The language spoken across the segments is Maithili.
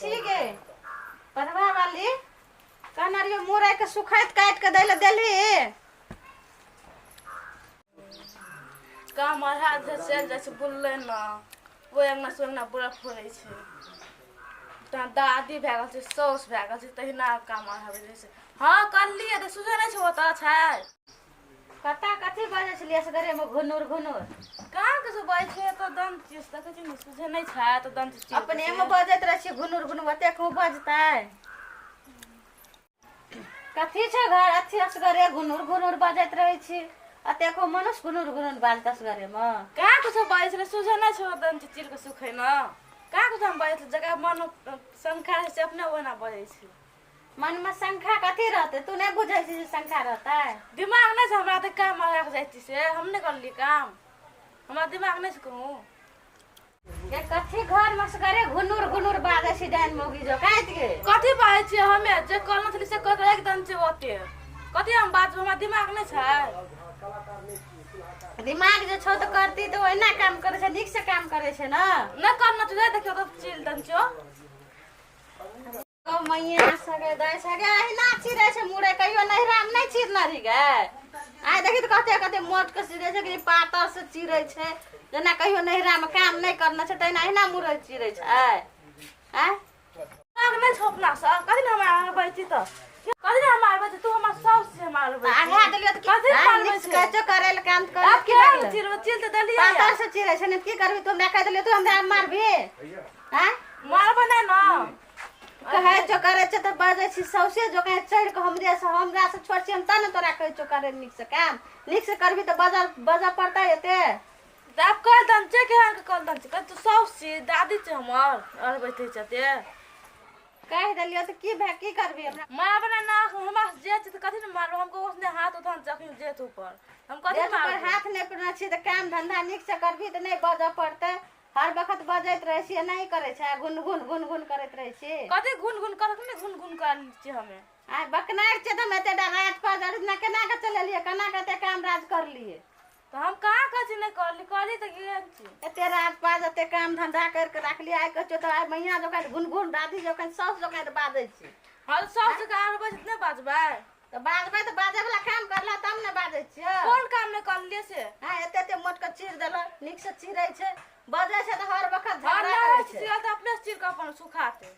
छी गे पढ़वा वाली कहने रहियो मुरई के सुखैत काटि के दै लए देलही काम आधा आधा चलि जाइ छै बुललै ने ओहि अङ्गना से ओहि अङ्गना बुलऽ पड़ै छै तहन दादी भए गेल छै साउस भए गेल छै तहिना काम आधा रहै छै हँ करलियै तऽ सुझै नहि छै ओतऽ छै कता कथी बाजै छलियै असगरे मे घुनुर घुनुर कहाँ किछु बाजै छै तऽ दंत चीज देखै छी ने सुझै नहि छै तऽ दंत चीज अपने मे बजैत रहै छी घुनुर घुनुर ओतेक खूब बजतै कथी छै घर अथी असगरे घुनुर घुनुर बजैत रहै छी एतेक खूब मनुष्य घुनुर घुनुर बाजत असगरे मे कहाँ किछु बाजै छलै सुझै नहि छै दंत चीर के सुखै ने कहाँ किछु हम बाजै छलै जकरा मन शंका छै से अपने ओहिना बजै छै मनमे शंका कथी रहतै तू नहि बुझै छी जे शंका रहतै दिमाग नहि छै हमरा तऽ काम लगा कऽ जाइ छी से हम नहि करलियै काम हमरा दिमाग नहि छै कहूँ ये कथी घर में सगरे घुनुर घुनुर बाजै छी डाइन मौगी जो काटि गे कथी बाजै छियै हमे जे कहलहुँ छलियै से कऽ कऽ राखि देने छियै ओते कथी हम बाजबै हमरा दिमाग नहि छै दिमाग जे छौ तऽ करती तऽ ओहिना काम करै छै नीक से काम करै छै ने नहि करना छै देखियौ तऽ चिल देने छियौ मैया सगे दाइ सगे अहिना चिरै छै मुरै कहियो नैहरामे नहि चिरने रही गे आइ देखी तऽ कते कते मोट के चिरै छै कि पातर से चिरै छै जेना कहियो नैहरामे काम नहि करने छै तहिना अहिना मुरै चिरै छै आँय दिमाग नहि छौ अपना से कथी ने हमरा आरबै छी तऽ कथी ने हम आरबै छी तू हमरा साउस छी हम आरबै तऽ अढ़ा देलियै तऽ कथी की मारबै नीक से छै? कहै छौ करै लए काम करै आब की केहन भए गेलै? चिरबै चिल तऽ देलियै पातर से चिरै छै ने की करबी तू हमरा कहि देलियै तू हमरा मारबी आँय मारबै नहि ने कहै छौ करै छै तऽ बजै छी सौसे जोकाँ चढ़ि कऽ हमरे से हमरा से छोट छी हम तब ने तोरा कहै छौ करै नीक से काम नीक से करबी तऽ बजऽ बजऽ पड़तै एते तऽ आब कल दन छै केहन के कल दन छै कह तू साउस छी दादी छै हमर और बैठे छै ते कहि देलियौ तऽ की भए की करबी हमरा मारबै नहि ना हमरा से जे छै तऽ कथी ने मारबै हमको उसने हाथ उठान छै अखन जेठ ऊपर हम कथी जेठ पर मारबै हाथ नहि पड़ना छी तऽ काम धंधा नीक से करबी तऽ नहि बजऽ पड़तै हर बखत बजैत रहै छी एनाही करै छै गुन गुन गुन गुन करैत रहै छी कथी घुन घुन कर ने घुन घुन कर छी हमे आइ बकनार छै तऽ हम एते रात पर जरूर ना केना के चलेलियै केना के एते काम राज करलियै तऽ हम कहाँ कहै छी नहि करली करली तऽ गेल छी एते रात पाज एते काम धंधा कर के राखलियै आइ कहै छियौ तऽ आइ मैया जोकाँ घुन घुन दादी जोकाँ साउस जोकाँ बाजै छी हम साउस जोकाँ आर बजै नहि बाजबै तऽ बाजबै तऽ बाजै वला काम करला तब ने बाजै छियै कोन काम नहि करलियै से हँ एते एते मोट के चीर देलक नीक से चीरै छै बजै छै तऽ हर बखत हर झगड़ा नहि करै होइ छै छै चिरल तऽ अपने से चीर कऽ अपन सुखाते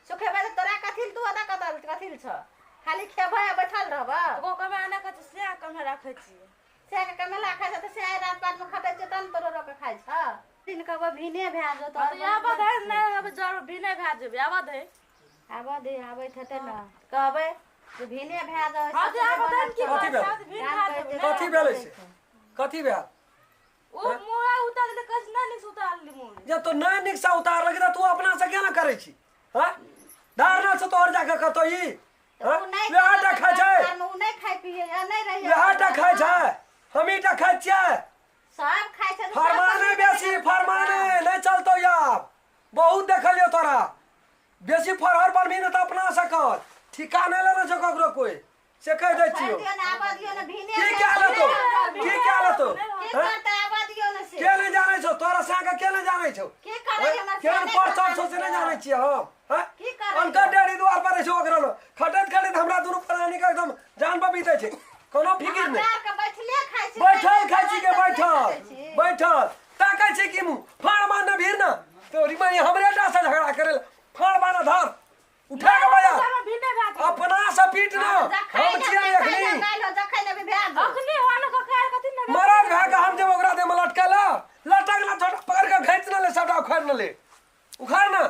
सुखेबै तऽ तोरा कथी लए तू ओतऽ कतऽ कथी लए छऽ खाली खेबै आ बैठल रहबऽ एगो कमे नहि खाइ छियै सएह कमे राखै छियै सएह के कमेला खाइ छै तऽ सएह रात पात मे खटै छै तब ने तोरो रोके खाइ छऽ दिन कहबो भिने भए जेतौ हँ तऽ आबऽ दे नहि आबऽ जर भी नहि भए जेबै आबऽ दे आबऽ दे आबैत हेतै ने कहबै जे भिने भए जाउ हँ तऽ आबऽ दे ने की कथी भेल? करतै भिन भए जेबै कथी भेलै से कथी भेल ओ मुँह उतार देले कहै छै नहि नीक से उतारली मुँह जब तो नहि नीक से उतारलक तऽ तू अपना से केना करै छी हँ धारणा से तोहर जाके कतौ ई हँ? वएह टा खाइ छै ओ नहि खाइ पियै आ नहि रहै वएह टा खाइ छै हमही टा खाइ छियै सब खाइ छै तऽ सब फरमाने बेसी फरमाने नहि चलतौ आब बहुत देखलियौ तोरा बेसी फरहर बनबही ने तऽ अपना सकत ठीका नहि लेने छौ ककरो कोइ से कहि दै छियौ दियौ ने आबऽ दियौ ने भिने की कए लेतौ की कए लेतौ की हँ? करतै आबऽ दियौ ने से के नहि जानै छौ तोरा साँके के नहि जानै छौ की करै हमर केहन से परसल छौ से नहि जानै छियै हम हँ? की करै अनकर डेढ़ी दुआर पर रहै छौ ओकरा लग खटैत खटैत हमरा दुनू प्राणी के एकदम जान पर बीतै छै कोनो फिकिर नहि हमरा आरके बैठले खाइ छी बैठल खाइ छी के बैठल खाइ छी। बैठल ताकै छी की मुँह फाड़ मारने भीड़ न तोरी माई हमरे टा से झगड़ा करे फाड़ मारने धर उठा के बजा भिने भए जेबै अपना से पीट न जखन हम छियै एखनी काल्हि हो जखन अभी भए जाउ अखनी हो ने ककाल कथी ने मरद भए के हम जब ओकरा देह में लटकेला लटक ला छोटा पकड़ के घैच न ले सबटा उखाड़ न ले उखाड़ न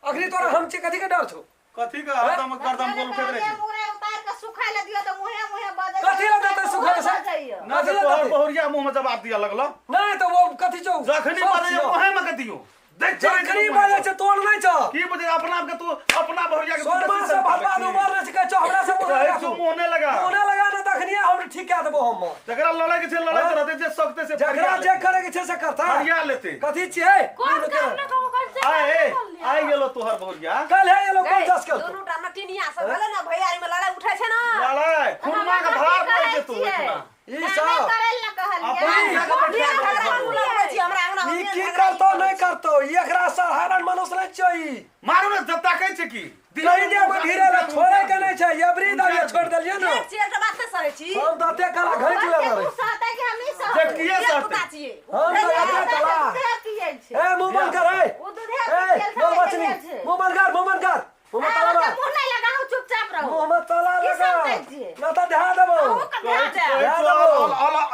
अखनी तोरा हम छी कथी के डर छौ कथी के हरदम गर्दम बोल उठैत रहै छै मुरे उतार के सुखाय ले दियो तऽ मुहे मुहे बजै कथी लए देतै सुखाय लए से? ना कथी तऽ लए तोहर देतै? बहुरिया मुँह में जवाब दिअ लगलो नहीं तो वो कथी छौ जखनी सब बजै छियौ। मुँहे में के दियौ देख चलै छै जखनी मुँहे बजै में। छै तोर नहि छौ की बुझै अपना आप के तू अपना बहुरिया के तू सोनमा बेसी से सनकाबै भरबा छी। उबर नहि छै कहै छौ हमरा से मुँह कहै लगा छौ तू। मुँह नहि लगा मुँह नहि लगा ने तखनिये हम ठीक कए देबो हम जकरा लड़ै के छै लड़ैत रहतै जे सकतै से जकरा फरिया जे लेतै। करे के छै से करता फरिया लेतै कथी छियै कोन काम ने कबो कर से आइ ए, आइ गेलो तोहर बहुरिया कल है ये लोग कौन जस के दुनू टा नटिनिया सब भेलै ने भैयारी में लड़ाई उठै छै ने लड़ाइ खुनमा के धार पड़ै छै तू ओहिठिना ई सब करै लए कहलियै अपना के बैठा झगड़ा देलको। लगबै छी हमरा अंगना ई की करतो नहि करतो ई एकरा साधारण मनुष्य नहि छियौ ई। मारू ने जब ताकै छै की कहि दे हम भीरे ला छोड़े के नहीं छै एबरी दा ये छोड़ देलियै ने। एक छियै, एकटा बात नहि सरै छी। हम दाते कला घैच लेने तू रही। सहतै कि हम नहीं जे सहबै? किए धिया सहतै पुता छियै। हम तऽ दाते कला। दूधे पियै छै। ए मुंह बंद कर ए। ओ दूधे ए पी बोल बचनी, मुंह बंद कर, मुंह बंद कर, मुंह में ताला मार। मुंह नहीं लगाओ, चुपचाप रहो। मुंह में ताला की लगा सब दै छियै? ना तऽ ध्यान देबो। अहूँ के ध्यान दे। ध्यान देबो।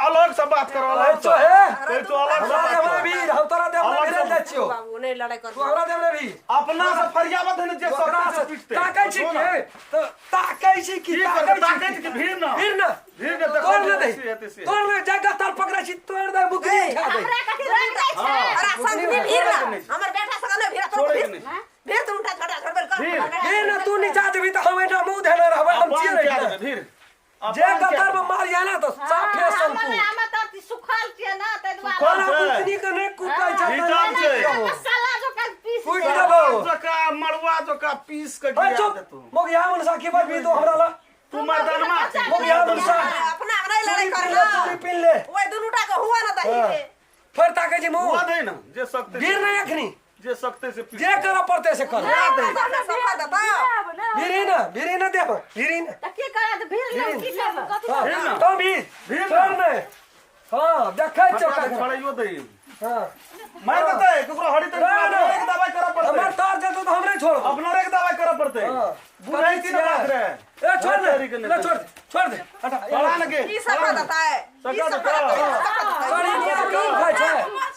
अलग से बात कर, अलग कहै छौ हे। कहै छौ अलग से हमरा बात देबे कर। भी, हम तोरा देबे अलग भी से जाइ छियौ। बाबू नहि लड़ाइ तू करू। हमरा देबे भी। अपना से फरियावत है ने जे ओकरा सब से पीटते ताकै छी के तऽ ताकै छी की की ताकै करबै छी ताकै छी कि भीड़ न भीड़ न भीड़ न देखो तोड़ न दे, हेतै से। तोड़ न जगह तर पकड़ै छी, तोड़ दे बुकरी उठा दे। हमरा कथी रंग दै छै? अरे संगनी भीड़ न, हमर बेटा संग नहि भीड़, तोर छोड़ै के भीड़ नहि। भीड़ तू उठा छोड़ा छोड़बे कर। भीड़। भीड़ न तू नीचा जेबही तऽ हम एहिठाम मुँह धेने रहबै, हम अपन छियै क्या ने देबै भीड़ जे गतर में मारिया ना तऽ साफे हमर संतू। हमर तऽ सुखल छियै ना, ताहि दुआरे। सुखल कोना छै। बुकनी के नहि कुटै छै भीतर तऽ छै। नहि मसाला जो काज पीस कुटि दे। देबौ। जका मड़ुआ जका पीस के ए गिरा चुप देतौ। मोगिया मनसा की बात भी तो हमरा ला। तू मर्दानमा छी। मोगिया मनसा अपना नहि लड़ाइ चूड़ी कर पिन ले, ना। चूड़ी पिन ले। ओहि दुनू टा के हुआ न दही के। फेर ताकै छी मुँह। हुआ दे ना जे सकते भीड़ नहि अखनी, जे सकते से पीस जे करऽ पड़तै से कर। सफा देता। भीड़ी न, भीड़ी न देब, भीड़ी न। तऽ की करत भीड़ ने, की करब? भीड़ न। तो भीड़ भीड़ न। छोड़ ने। हाँ देखै छौ हटा दे, कखन। छोड़ाइयो दे। हाँ मार देतै ककरो हड़ी तक ना, ना। अपनरे के दवाई करऽ हमर पड़तै। तार जेतौ तऽ हमरे छोड़बौ। अपनरे के दवाई करऽ पड़तै। हाँ। बुझै छी ना बात रे। ए छोड़ ने, तरीके ले छोड़ दे, छोड़ दे, हटा। पड़ा न के की सफा देता है? की सफा सफा देता। देता? सरिनिया कम खाइ छै,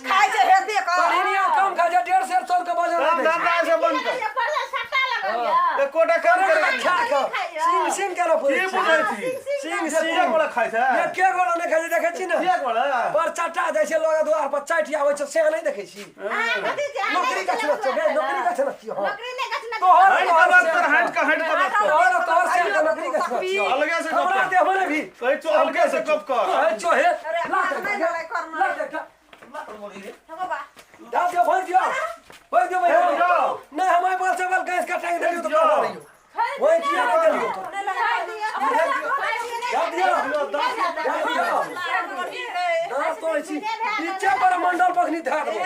खाइ छै हेते कर। सरिनिया कम खाइ छै, 1.5 सेर चाउर के वजन काम नहि दै छै। धंधा से बंद कर। ये पड़ल सट्टा लगल यऽ। एकोटा काम करे के खा कऽ सिंग सिंग केना की पुरै छै। बुझै छी? सिंग के सिंग गोड़ा खाइ छै? एके गोड़ा नहि खाइ छै, देखै छी ने के गोड़ा? पर चट्टा जाइ छै लोग दुआर पर चाटि आबै छै, से नहि देखै छी। अहाँ कथी छै? अहाँ नौकरी नहि गछने छियौ गे, नौकरी गछने छियौ हम। नौकरी नहि गछने छियौ। तोहर हटि के बात कर, हटि के, हटि के बात कर। तोहर तोहर से के नौकरी गछने छियौ। अलगे से गप हमरा कर। देहमे नहि भी। कहै छौ अलगे से गप कर। कहै छौ हे, अरे लात अपना नहि एकटा, लड़ाइ करना। लात एकटा। हे बाबा। जा दियौ, भोज दियौ। भोज दियौ भैया। भोज दियौ। नहि हम एहि बगल से बगल गैस के टांगि देलियौ तऽ दियौ। कहाँ रहियौ। ओहि किया नहि देलियौ तो? नहि लड़ाइ करना। जा दियौ, जा दियौ। दाँत तोड़ै छी। बीचे पर मंडल पखनी धए देबौ।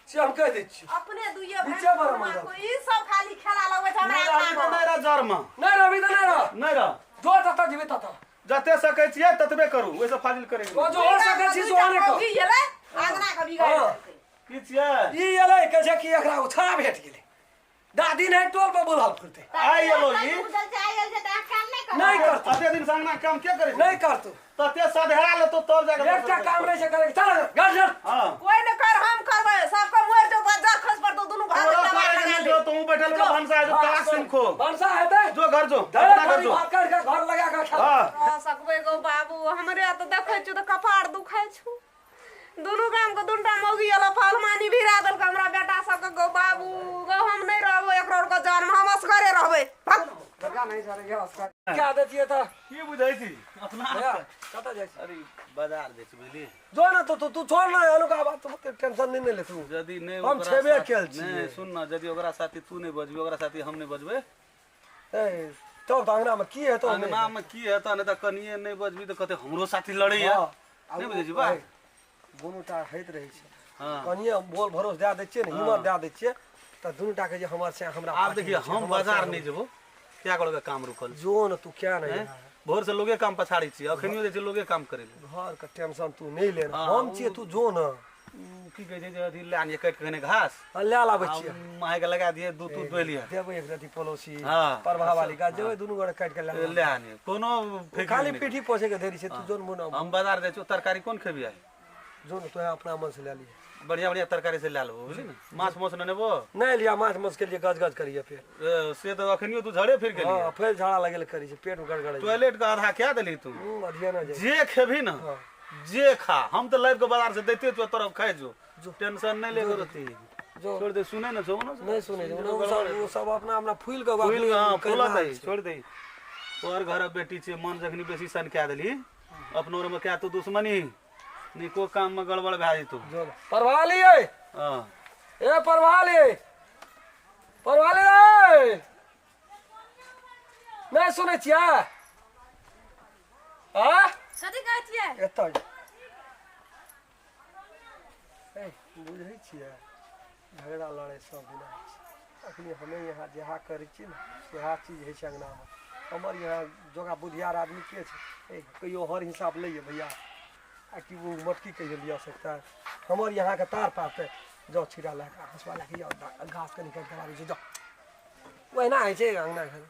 से हम कहि दै छी। अपने दुइये भाइ नीचे बड़ा मंडल। ई सब खाली खेला लगबै छै हमरा नहि रहबी तऽ अंगनामे। नहि रह जरमे। नहि रहबी तऽ नहि रह। नहि रह। जो जतऽ जेबी ततऽ। जते सकै छियै ततबे करू, ओहिसँ फाजिल करे के तो नहि। जो हो सकै छी से ओहने कर। मौगी एलै, अंगना के बिगाड़ि हाँ। देलकै। की छियै? ई एलै कहै छै कि एकरा उछाह भेट गेलै। दादी नहि टोल पर बोलल फिरतै। आइ एलो ई। बुझल छै, आइ एल छै तऽ अहाँ काम नहि करब। नहि करतौ, अते दिन से अंगना काम के करै छै? नहि करतौ। तते सधेरा लेतौ तब जाके एकटा काम नहि छै करे के। चल घर चल। हाँ। कोइ नहि कर, हम करबै। सबके मरि जो बज्जर खसि पड़तौ, दुनू भाइ तोरा के करे के लगा नहि ले। छौ, तोहूँ बैठल रह भनसा जो तलाक सुन खो। भनसा हेतै? जो घर जो, धरे अपना घर थारी जो। भात काटि कऽ घर लगा कऽ खा। हाँ। रह सकबै गौ बाबू, हमरे तऽ देखै छियौ तऽ कपार दुखाइ छौ। दुनू गाम के दुनूटा मौगी एलौ फलमानी भिड़ा देलकै हमरा बेटा सबके। गौ बाबू गौ, हम नहि रहबै एकरो आरके जन्म, हम असगरे रहबै। भक। क्या दैतियै तऽ? की बुझै छी? अपना भैया, कतऽ जाइ छी? अरे बाजार जाइ छी बुझली। जो ने तो तू छोड़ ना अनुका बात, तू टेंशन नहीं ने ले तू। यदि नहि हम ओकरा छेबे साथ- केल छियै। नहि सुन न, यदि ओकरा साथी तू नहि बजबी, ओकरा साथी हम नहि बजबै। ए तब तऽ अंगना में की हेतौ? अंगना में की हेतौ? नहि तऽ कनिये नहि बजबी तऽ कहतै हमरो साथी लड़ैया। हाँ। नहि बुझै छी बात? दुनू टा होइत रहै छै। हाँ। कनिये बोल भरोस दए दै छियै ने, हिम्मत दए दै छियै तऽ दुनू टा के जे हमर से हमरा आब देखिए पार्टी छै, हम हमर से बाजार हमरा- नहि जेबो, क्या गोड़ के काम रुकल छै। जो ने तू क्या नहीं हैं? भोर से लोगे काम पछाड़ी छी, अखनियो जाइ छै लोगे काम करे ले। घर के टेंशन तू नहीं ले, हाँ, हम छियै तू जो न। उ की कहै छै जे अथी लए आनिए काटि के कने घास। हाँ, लए लाबै आ छियै। माय के लगा दिए दूध तूध दोहि लिअ। देबै एक रति पड़ोसी हाँ। प्रभा वाली गाछ जेबै दुनू गोटे काटि के लए लए आनिए कोनो फिक्र खाली नहि। पीठी पोछे के देरी छै, तू जोन मुना। हम बाजार जाइ छी, तरकारी कोन खेबी आइ? जो न तोहे अपना मन से लए लिहे। बढ़िया बढ़िया तरकारी से लए लेबो बुझली ने, माछ माउस ने नेबो। नहि लिया माछ माउस के लिए गज गज करिए फेर। ए, से तऽ अखनियो तू झड़े फिर गेली। हाँ फेर झाड़ा लगेल करी छै, पेट में गड़गड़ै छै। टॉयलेट के आधा क्या देली तू? अधिया ना जाय। जे खेबी ना हाँ। जे खा, हम तऽ लाइव के बाजार से दैते छौ तोरा खाइ जो, टेंशन नहि ले रति। जो। छोड़ दे, सुनै न छौ ने। नहीं सुनै छै ओ सब, ओ सब अपना अपना फूल के फूल के, हाँ, फूलत है, छै। छोड़ दे। तोहर घर बेटी छै, मन जखनी बेसी सनका देली अपनो में क्या तू दुश्मनी निको काम में गड़बड़ भए जेतौ। जो परवाली ए। हाँ। ए परवाली, परवाली रे, नहीं सुनै छियै? आ कथी कहै छियै? एतऽ ए बुझै छियै झगड़ा लड़ाइ सब दिना होइ छै। अखनी हमे यहाँ जेहा करै छी ने सेहा चीज होइ छै अङ्गनामे। हमर यहाँ जोगा बुधियार आदमी के छै? ए कहियो हर हिसाब लैए भैया आ कि ओ मटकी कहियो लिअ सकता है? हमर यहाँके तार पारतै। जाउ छिरा लए कऽ, हँसुआ लए कऽ जाउ, घास कनि काटि कऽ आबै छै। जाउ, ओहिना होइ छै अङ्गना घर।